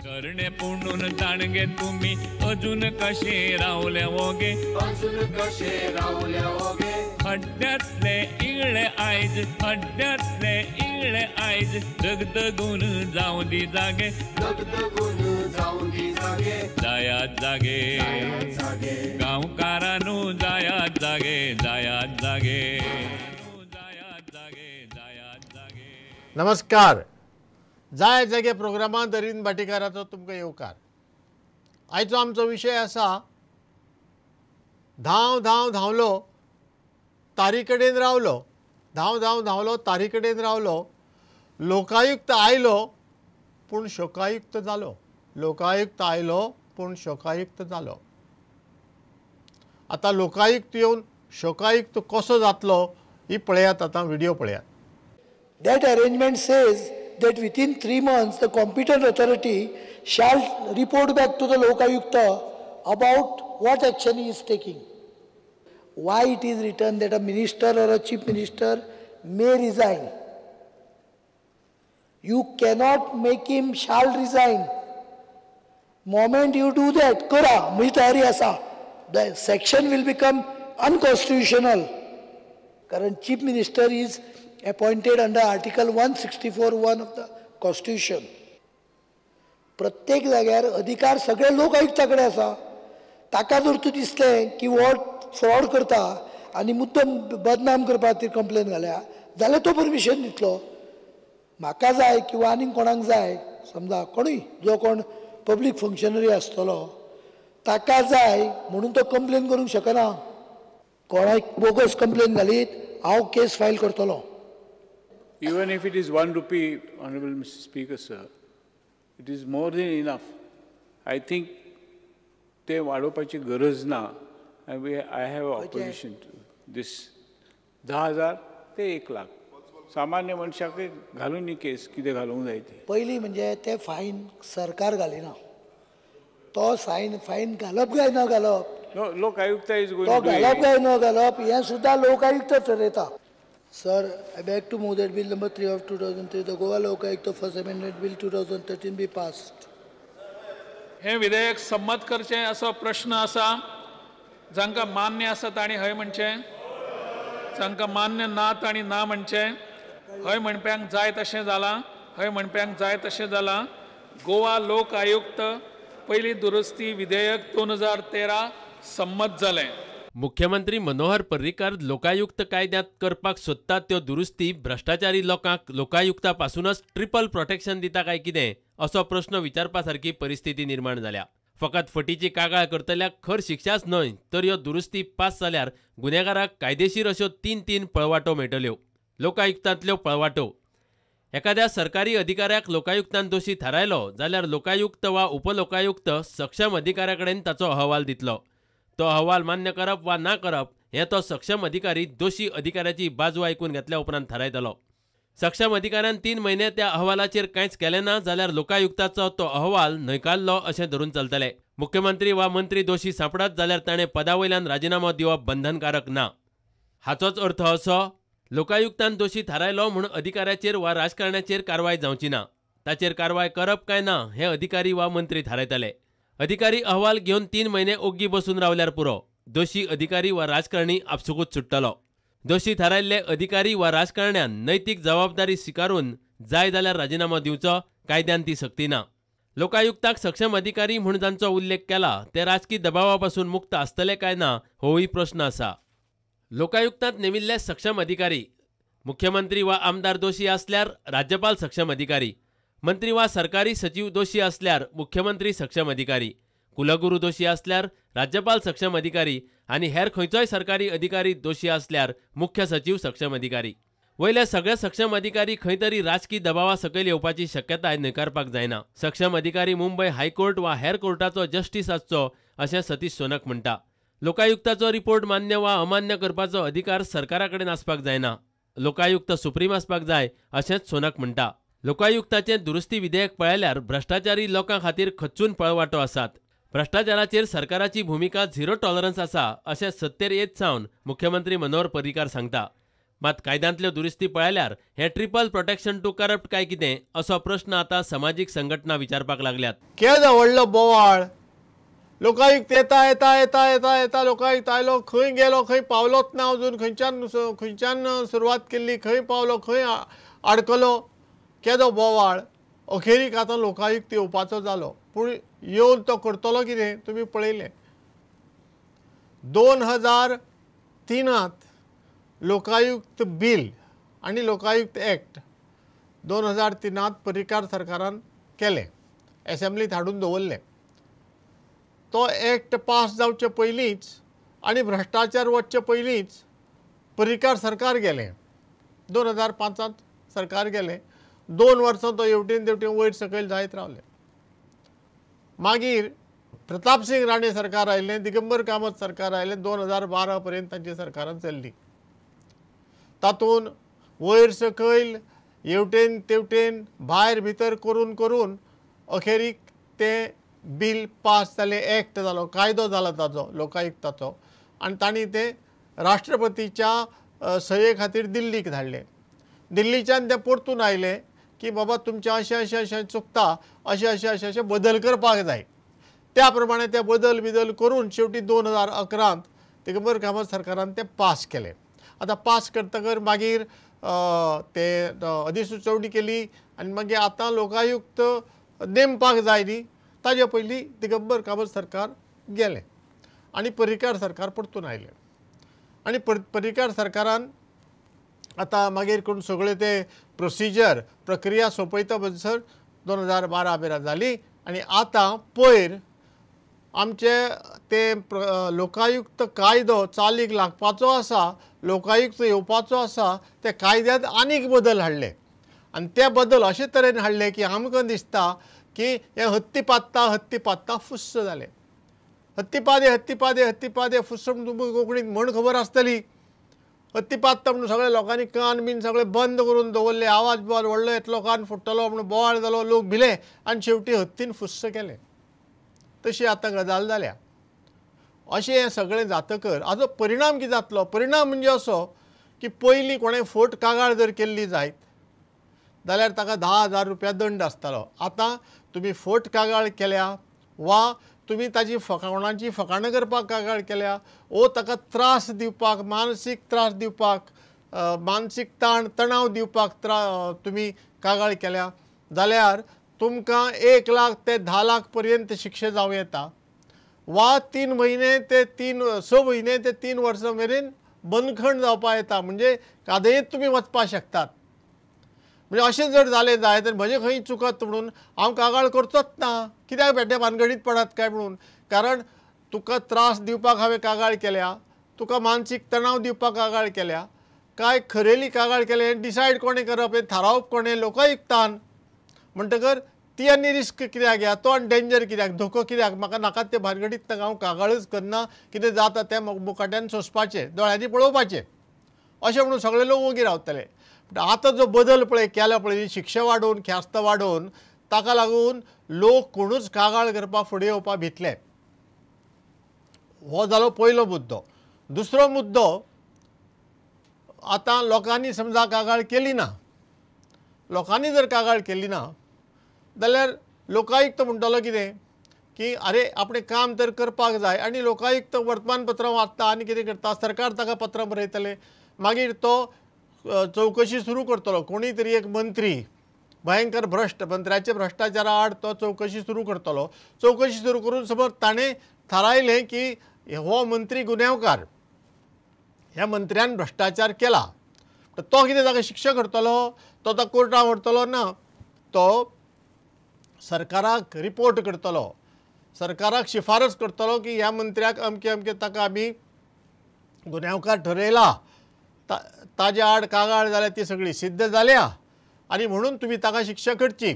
तरणे पुणून जाणगे तुमी अजून कशे रावले ओगे, अजून कशे रावले ओगे. हड्ड्यांतले इगळे आयज, हड्ड्यांतले इगळे आयज, दगदगून जावं दी जागे, दगदगून जावं दी जागे. जायात जागे गांवकारानू, जायात जागे, जायात जागे, जायात जागे, जायात जागे. नमस्कार. जाय जागे प्रोग्रामांत अरविंद भाटीकाराचो तुमकां येवकार. आयचो आमचो विशय आसा धांव धांव धांवलो तारी कडेन रावलो, धांव धांव धांवलो तारी कडेन रावलो, लोकायुक्त आयलो पूण शोकायुक्त जालो, लोकायुक्त आयलो पूण शोकायुक्त जालो. आतां लोकायुक्त येवन शोकायुक्त कसो जातलो ही पळयात, आतां व्हिडियो पळयात. That arrangement says that within 3 months the competent authority shall report back to the Lokayukta about what action he is taking. Why it is written that a minister or a chief minister may resign? You cannot make him shall resign. Moment you do that, kara, म्हजी तयारी आसा, the section will become unconstitutional. कारण chief minister is appointed under Article 164(1) of the Constitution. प्रत्येक जाग्यार अधिकार सगळे लोक आयुक्ता कडेन आसा. ताका जर तूं दिसलें की हो फ्रॉड करता आनी मुद्दम बदनाम करपा खातीर कंप्लेन घाल्या जाल्यार तो परमिशन दितलो. म्हाका जाय किंवा आनीक कोणाक जाय, समजा कोणूय जो कोण पब्लीक फंक्शनरी आसतलो ताका जाय म्हणून तो कंप्लेन करूंक शकना. कोणाक बोगस कंप्लेन घालीत हांव केस फायल करतलो. Even if it is 1 rupee, Honorable Mr. Speaker, sir, it is more than enough. I think ते वाडोवपाची गरज ना. I have opposition to this. 10,000 ते 1 लाख सामान्य मनशाक घालून केस कितें घालूंक जाय ती. पयलीं म्हणजे ते फायन सरकार घालिना, तो सायन फायन घालप काय ना घालप, लोकायुक्त is तो घालप काय न घालप हें सुद्दां Lokayukta ठरयता. Sir, I beg to move that Bill number 3 of 2003, the Goa Lokayukta First Amendment Bill 2013 be passed. हे विधेयक संमत करचें असो प्रश्न आसा. जांकां मान्य आसा तांणी हय म्हणचें, जांकां मान्य ना तांणी ना म्हणचें. हय म्हणप्यांक जाय तशें जालां, हय म्हणप्यांक जाय तशें जालां. गोवा लोक आयुक्त पयली दुरुस्ती विधेयक 2013 संमत जालें. मुख्यमंत्री मनोहर पर्रीकार लोकायुक्त कायद्यांत करपाक सोदतात त्यो दुरुस्ती भ्रश्टाचारी लोकांक लोकायुक्ता पासूनच ट्रिपल प्रोटेक्शन दिता काय कितें असो प्रश्न विचारपा सारकी परिस्थिती निर्माण जाल्या. फकत फटीची कागाळ करतल्याक खर शिक्षाच न्हय तर ह्यो दुरुस्ती पास जाल्यार गुन्हेगाराक कायदेशीर अश्यो 3-3 पळवाटो मेळटल्यो. लोकायुक्तांतल्यो पळवाटो. एखाद्या सरकारी अधिकाऱ्याक लोकायुक्तान दोशी थारायलो जाल्यार लोकायुक्त वा उपलोकायुक्त सक्षम अधिकाऱ्या कडेन ताचो अहवाल दितलो. तो अहवाल मान्य करप वा ना करप हें तो सक्षम अधिकारी दोशी अधिकाऱ्याची बाजू आयकून घेतल्या उपरांत थारायतलो. सक्षम अधिकाऱ्यान 3 म्हयने त्या अहवालाचेर कांयच केलें ना जाल्यार लोकायुक्ताचो तो अहवाल न्हयकारलो अशें धरून चलतले. मुख्यमंत्री वा मंत्री दोशी सांपडत जाल्यार ताणें पदा वयल्यान राजिनामो दिवप बंधनकारक ना. हाचोच अर्थ असो, लोकायुक्तान दोशी थारायलो म्हूण अधिकाऱ्याचेर वा राजकारण्याचेर कारवाय जावची ना. ताचेर कारवाय करप काय ना हें अधिकारी वा मंत्री थारायतले. अधिकारी अहवाल घेवन 3 म्हयने ओग्गी बसून रावल्यार पुरो, दोशी अधिकारी वा राजकारणी आपसुकूच सुट्टलो. दोशी थारायल्ले अधिकारी वा राजकारण्यान नैतीक जबाबदारी स्विकारून जाय जाल्यार राजिनामो दिवचो, कायद्यान ती सक्ती ना. लोकायुक्ताक सक्षम अधिकारी म्हूण जांचो उल्लेख केला ते राजकी दबावा पासून मुक्त आसतले काय ना होवूय प्रश्न आसा. लोकायुक्तांत नेमिल्ले सक्षम अधिकारी मुख्यमंत्री वा आमदार दोशी आसल्यार राज्यपाल सक्षम अधिकारी, मंत्री वा सरकारी सचिव दोशी आसल्यार मुख्यमंत्री सक्षम अधिकारी, कुलगुरू दोशी आसल्यार राज्यपाल सक्षम अधिकारी आनी हेर खंयचोय सरकारी अधिकारी दोशी आसल्यार मुख्य सचिव सक्षम अधिकारी. वयले सगळे सक्षम अधिकारी खंय तरी राजकी दबावा सकयल येवपाची शक्यताय न्हयकारपाक जायना. सक्षम अधिकारी मुंबय हायकोर्ट वा हेर कोर्टाचो जस्टीस आसचो अशें सतीश सोनक म्हणटा. लोकायुक्ताचो रिपोर्ट मान्य वा अमान्य करपाचो अधिकार सरकारा कडेन आसपाक जायना. लोकायुक्त सुप्रीम आसपाक जाय अशेंच सोनक म्हणटा. लोकायुक्ताचें दुरुस्ती विधेयक पळयल्यार भ्रश्टाचारी लोकां खातीर खच्चून पळवाटो आसात. भ्रश्टाचाराचेर सरकाराची भुमिका झिरो टॉलरन्स आसा अशें सत्तेर येत सावन मुख्यमंत्री मनोहर पर्रीकार सांगता. मात कायद्यांतल्यो दुरुस्ती पळयल्यार हें ट्रिपल प्रोटेक्शन टू करप्ट काय कितें असो प्रश्न आतां समाजीक संघटना विचारपाक लागल्यात. केदो व्हडलो बोवाळ, लोकायुक्त येता येता येता येता येता लोकायुक्त आयलो, खंय गेलो खंय पावलोच ना अजून, खंयच्यान खंयच्यान सुरवात केल्ली, खंय पावलो खंय आडकलो, केदो बोवाळ. अखेरीक आतां लोकायुक्त येवपाचो जालो, पूण येवन तो करतलो कितें तुमी पळयलें. 2003 लोकायुक्त बील आनी लोकायुक्त एक्ट 2003 पर्रीकार सरकारान केलें, एसेंब्लीत हाडून दवरलें. तो एक्ट पास जावचे पयलींच आनी भ्रश्टाचार वचचे पयलींच पर्रीकार सरकार गेलें. 2005 सरकार गेलें, 2 वर्सां तो हेवटेन तेवटेन वयर सकयल जायत रावले. मागीर प्रतापसिंग राणे सरकार आयलें, दिगंबर कामत सरकार आयलें, 2012 पर्यंत तांची सरकारान चल्ली. तातूंत वयर सकयल हेवटेन तेवटेन भायर भितर करून करून अखेरीक तें बील पास जालें, एक्ट जालो, कायदो जाला ताजो लोकायुक्ताचो, आनी तांणी तें राष्ट्रपतीच्या सये खातीर दिल्लीक धाडलें. दिल्लीच्यान तें परतून आयलें की बाबा तुमचें अशें अशें अशें चुकता, अशें अशें अशें अशें बदल करपाक जाय. त्या प्रमाणे ते बदल बिदल करून शेवटी 2011 दिगंबर कामत सरकारान तें पास केलें. आतां पास करतकर मागीर ते अधिसुचोवणी केली आनी मागीर आतां लोकायुक्त नेमपाक जाय न्ही, ताजे पयलीं दिगंबर कामत सरकार गेलें आनी पर्रीकार सरकार परतून आयलें. आनी पर्रीकार सरकारान आतां मागीर करून सगळे ते प्रोसिजर प्रक्रिया सोंपयता म्हणसर 2012 मेरेन जाली. आनी आतां पयर आमचे ते लोकायुक्त कायदो चालीक लागपाचो आसा, लोकायुक्त येवपाचो आसा, त्या कायद्यांत आनीक बदल हाडले आनी ते बदल अशे तरेन हाडले की आमकां दिसता की हे हत्ती पात्ता हत्ती पात्ता फुस्स जालें. हत्ती पादे हत्ती पादे हत्ती पादे फुस्स म्हणून तुमकां कोंकणींत म्हण खबर आसतली. हत्ती पात्ता म्हणून सगळे लोकांनी कान बीन सगळे बंद करून दवरले, आवाज बोवाळ व्हडलो येतलो कान फुट्टलो म्हणून बोवाळ जालो, लोक भिले आनी शेवटी हत्तीन फुस्स केलें. तशी आतां गजाल जाल्या. अशें हें सगळें जातकर हाजो परिणाम कितें जातलो? परिणाम म्हणजे असो की पयलीं कोणें फट कागाळ जर केल्ली जायत जाल्यार ताका 10,000 रुपया दंड आसतालो. आतां तुमी फट कागाळ केल्या वा तुमी ताजी कोणाची फकाणां करपाक कागाळ केल्या वो ताका त्रास दिवपाक, मानसीक त्रास दिवपाक, मानसीक ताण तणाव दिवपाक तुमी कागाळ केल्या जाल्यार तुमकां 1 लाख ते 10 लाख पर्यंत शिक्षा जावं येता वा 3 म्हयने ते 6 म्हयने ते 3 वर्सां मेरेन बंदखण जावपाक येता, म्हणजे कादयेंत तुमी वचपाक शकतात. म्हणजे अशें जर जालें जायत तर म्हजें खंय चुकत म्हणून हांव कागाळ करचोच ना, कित्याक बेठे भानगडीत पडत काय म्हणून. कारण तुका त्रास दिवपाक हांवें कागाळ केल्या, तुका मानसीक तणाव दिवपाक कागाळ केल्या, काय खरेली कागाळ केल्या हें डिसायड कोणें करप, हें थारावप कोणें? लोकायुक्तान. म्हणटकर ती आनी रिस्क कित्याक घेया, तो आनी डेंजर कित्याक, धोको कित्याक, म्हाका नाका ते भानगडीत हांव कागाळच करना, कितें जाता तें मुखाट्यान सोंसपाचें, दोळ्यांनी पळोवपाचें, अशें म्हणून सगळे लोक ओगी रावतले. आतां जो बदल पळय केला पळय, शिक्षा वाडोवन ख्यास्त वाडोवन, ताका लागून लोक कोणूच कागाळ करपाक फुडें येवपाक भितले. हो जालो पयलो मुद्दो. दुसरो मुद्दो, आतां लोकांनी समजा कागाळ केली ना, लोकांनी जर कागाळ केली ना जाल्यार लोकायुक्त म्हणटलो कितें की अरे आपणें काम तर करपाक जाय. आनी लोकायुक्त वर्तमानपत्रां वाचता आनी कितें करता, सरकार ताका पत्रां बरयतलें, मागीर तो चवकशी सुरू करतलो. कोणी तरी एक मंत्री भयंकर भ्रश्ट मंत्र्याचे भ्रश्टाचारा आड तो चवकशी सुरू करतलो. चवकशी सुरू करून समज ताणें थारायलें की हो मंत्री गुन्यांवकार, ह्या मंत्र्यान भ्रश्टाचार केला, तर तो कितें ताका शिक्षा करतलो? तो ताका कोर्टाक व्हरतलो ना, तो सरकाराक रिपोर्ट करतलो, सरकाराक शिफारस करतलो की ह्या मंत्र्याक अमके अमके ताका आमी गुन्यांवकार ठरयला, ताजे आड कागाळ जाल्या ती सगळी सिद्ध जाल्या आनी म्हणून तुमी ताका शिक्षा करची.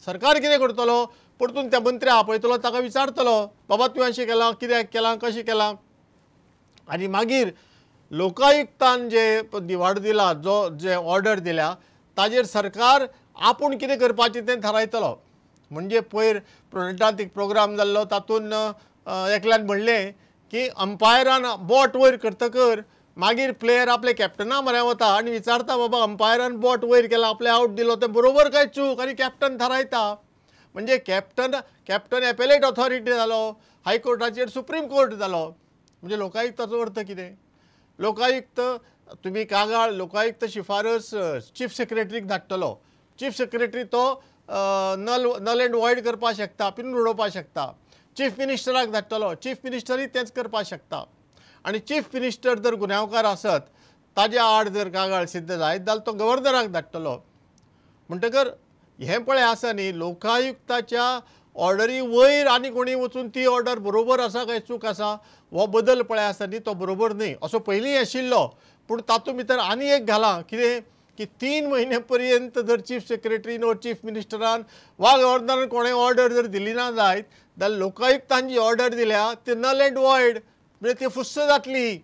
सरकार कितें करतलो? परतून त्या मंत्र्याक आपयतलो, ताका विचारतलो, बाबा तुवें अशें केलां, कित्याक केलां, कशें केलां. आनी मागीर लोकायुक्तान जे दिवाडो दिला, जो जे ऑर्डर दिल्या ताजेर सरकार आपूण कितें करपाचें तें थारायतलो. म्हणजे पयर प्रोडक्टांत एक प्रोग्राम जाल्लो, तातूंत एकल्यान म्हणलें की अंपायरान बोट वयर करतकर मागीर प्लेयर आपले कॅप्टना म्हऱ्या वता आनी विचारता बाबा अंपायरान बोट वयर केला, आपले आवट दिलो तें बरोबर काय चूक, आनी कॅप्टन थारायता. म्हणजे कॅप्टन कॅप्टन एपेलेट ऑथॉरिटी जालो, हायकोर्टाचेर सुप्रीम कोर्ट जालो. म्हणजे लोकायुक्ताचो अर्थ कितें? लोकायुक्त तुमी कागाळ, लोकायुक्त शिफारस चीफ सेक्रेटरीक धाडटलो, चीफ सेक्रेटरी तो नल नल एंड वॉयड करपाक शकता, पिनून उडोवपाक शकता. चीफ मिनिस्टराक धाडटलो, चीफ मिनिस्टरूय तेंच करपाक शकता. आनी चीफ मिनिस्टर जर गुन्यांवकार आसत, ताज्या आड जर कागाळ सिद्ध जायत जाल्यार तो गव्हर्नराक धाडटलो. म्हणटकर हें पळय आसा न्ही, लोकायुक्ताच्या ऑर्डरी वयर आनी कोणी वचून ती ऑर्डर बरोबर आसा काय चूक आसा हो बदल पळय आसा न्ही तो बरोबर न्ही असो पयलीं आशिल्लो. पूण तातूंत भितर आनी एक घालां कितें की 3 म्हयने पर्यंत जर चीफ सेक्रेटरीन वा चीफ मिनिस्टरान वा गव्हर्नरान कोणें ऑर्डर जर दिली ना जायत जाल्यार लोकायुक्तान जी ऑर्डर दिल्या ती नल एंड वॉयड, म्हणजे ती फुस्स जातली,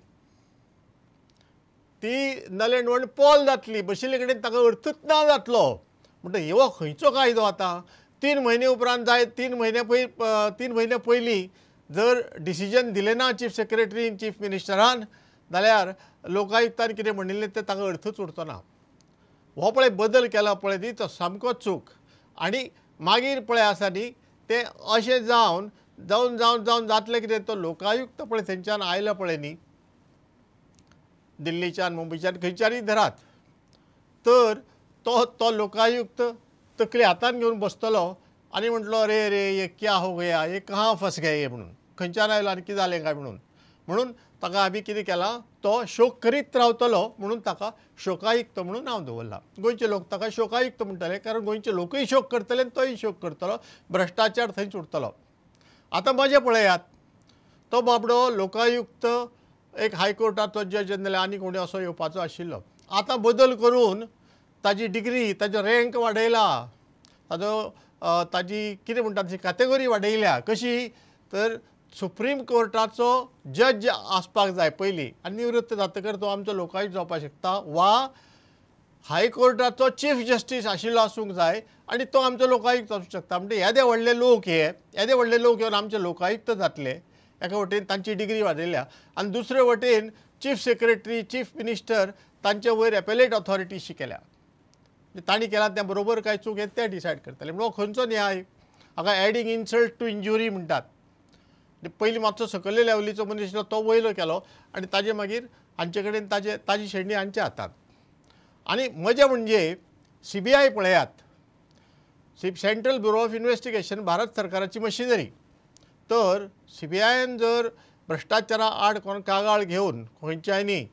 ती नल एंड वॉयड पोल जातली, बशिल्ले कडेन ताका अर्थूच ना जातलो. म्हणटा हो खंयचो कायदो आतां? 3 म्हयने उपरांत जाय, 3 म्हयने पयलीं जर डिसिजन दिलें ना चीफ सेक्रेटरीन चीफ मिनिस्टरान जाल्यार लोकायुक्तान कितें म्हणिल्लें तें ताका अर्थूच उरचो ना. हो पळय बदल केला पळय न्ही तो सामको चूक. आनी मागीर पळय आसा न्ही तें अशें जावन जावन जावन जावन जातलें कितें, तो लोकायुक्त पळय थंयच्यान आयला पळय न्ही, दिल्लीच्यान मुंबयच्यान खंयच्यानूय धरात, तर तो तो लोकायुक्त तकली हातान घेवन बसतलो आनी म्हटलो अरे रे ये क्या हो गया, ये कहाँ फस गए म्हणून, खंयच्यान आयलो आनी कितें जालें काय म्हणून. म्हणून ताका आमी कितें केलां, तो शोक करीत रावतलो म्हणून ताका शोकायुक्त म्हणून नांव दवरलां. गोंयचे लोक ताका शोकायुक्त म्हणटले, कारण गोंयचे लोकूय शोक करतले आनी तोय शोक करतलो, भ्रश्टाचार थंयच उरतलो. आतां मजा पळयात, तो बाबडो लोकायुक्त एक हायकोर्टाचो जज नाल्यार आनी कोणी असो येवपाचो आशिल्लो. आतां बदल करून ताजी डिग्री, ताजो रँक वाडयला, ताजो ताजी कितें म्हणटा ती कॅटेगरी वाडयल्या. कशी तर सुप्रीम कोर्टाचो जज आसपाक जाय पयलीं आनी निवृत्त जातकर तो आमचो लोकायुक्त जावपाक शकता, वा हायकोर्टाचो चीफ जस्टीस आशिल्लो आसूंक जाय आनी तो आमचो लोकायुक्त आसूंक शकता. म्हणजे येदे व्हडले लोक हे, येदे व्हडले लोक येवन आमचे लोकायुक्त जातले. एका वटेन तांची डिग्री वाडयल्या आनी दुसरे वटेन चीफ सेक्रेटरी चीफ मिनिस्टर तांचे वयर एपेलेट ऑथॉरिटी शिकयल्या. तांणी केलां तें बरोबर काय चूक हें ते डिसायड करतले. म्हणून खंयचो न्याय? हाका एडिंग इन्सल्ट टू इंजुरी म्हणटात. पयलीं मातसो सकयले लेवलीचो मनीस तो वयलो केलो आनी ताजे मागीर हांचे कडेन ताजे ताजी शेणणी हांच्या हातांत. आनी मजा म्हणजे सीबीआय पळयात, central bureau of investigation Bharat सरकाराची मशिनरी. तर सीबीआयन जर भ्रश्टाचारा आड कोण कागाळ घेवन खंयच्यानी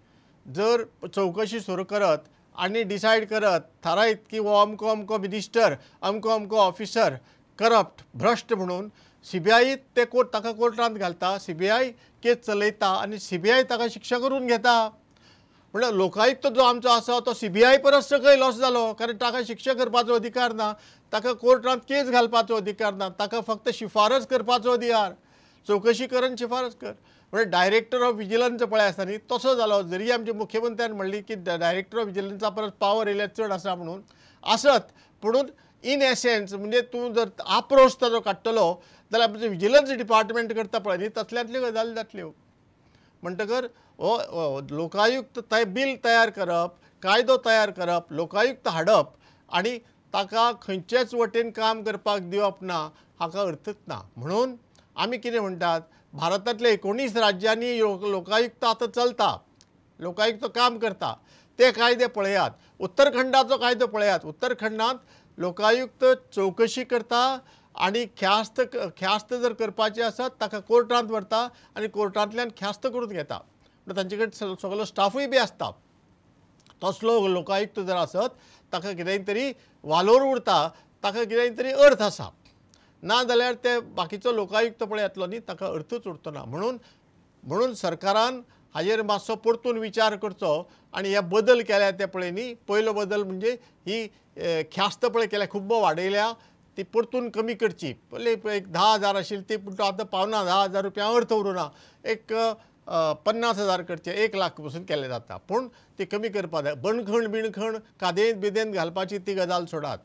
जर चवकशी सुरू करत आनी डिसायड करत थारायत की हो अमको अमको मिनिस्टर अमको अमको ऑफिसर करप्ट भ्रश्ट म्हणून, सीबीआय ते कोर्ट ताका कोर्टांत घालता, सीबीआय केस चलयता आनी सीबीआय ताका शिक्षा करून घेता. म्हणल्यार लोकायुक्त जो आमचो आसा तो सीबीआय परस सकयल असो जालो, कारण ताका शिक्षा करपाचो अधिकार ना, ताका कोर्टांत केस घालपाचो अधिकार ना, ताका फक्त शिफारस करपाचो अधिकार, चवकशी करून शिफारस कर. म्हणजे डायरेक्टर ऑफ विजिलन्स पळय आसता न्ही तसो जालो. जरी आमच्या मुख्यमंत्र्यान म्हणली की डायरेक्टर ऑफ विजिलन्सा परस पावर येयल्या चड आसा म्हणून आसत, पुणून इन एसेन्स म्हणजे तूं जर आपरोस ताजो काडटलो जाल्यार आमचें विजिलन्स डिपार्टमेंट करता पळय न्ही तसल्यांतल्यो गजाली जातल्यो. म्हणटकर हो लोकायुक्त बील तयार करप, कायदो तयार करप, लोकायुक्त हाडप आनी ताका खंयचेच वटेन काम करपाक दिवप ना हाका अर्थच ना. म्हणून आमी कितें म्हणटात, भारतांतल्या 19 राज्यांनी लोकायुक्त आतां चलता, लोकायुक्त काम करता, ते कायदे पळयात. उत्तरखंडाचो कायदो पळयात, उत्तरखंडांत लोकायुक्त चवकशी करता आनी ख्यास्त ख्यास्त जर करपाची आसत ताका कोर्टांत व्हरता आनी कोर्टांतल्यान ख्यास्त करून घेता. म्हणटा तांचे कडेन सगळो स्टाफूय बी आसता. तसलो लोकायुक्त जर आसत ताका कितेंय तरी वालोर उरता, ताका कितेंय तरी अर्थ आसा. ना जाल्यार ते बाकीचो लोकायुक्त पळय येतलो न्ही ताका अर्थूच उरचो ना. म्हणून म्हणून सरकारान हाजेर मातसो परतून विचार करचो आनी हे बदल केल्या ते पळय न्ही, पयलो बदल म्हणजे ही ख्यास्त पळय केल्या खूब्ब वाडयल्या ती परतून कमी करची. पयलीं एक 10,000 आशिल्ली ती पूण आतां पावना, 10,000 रुपया अर्थ उरूना, एक 50,000 करचे, 1 लाख पसून केलें जाता, पूण ती कमी करपाक जाय. बणखण बिणखण कादयेंत बिदेंत घालपाची ती गजाल सोडात.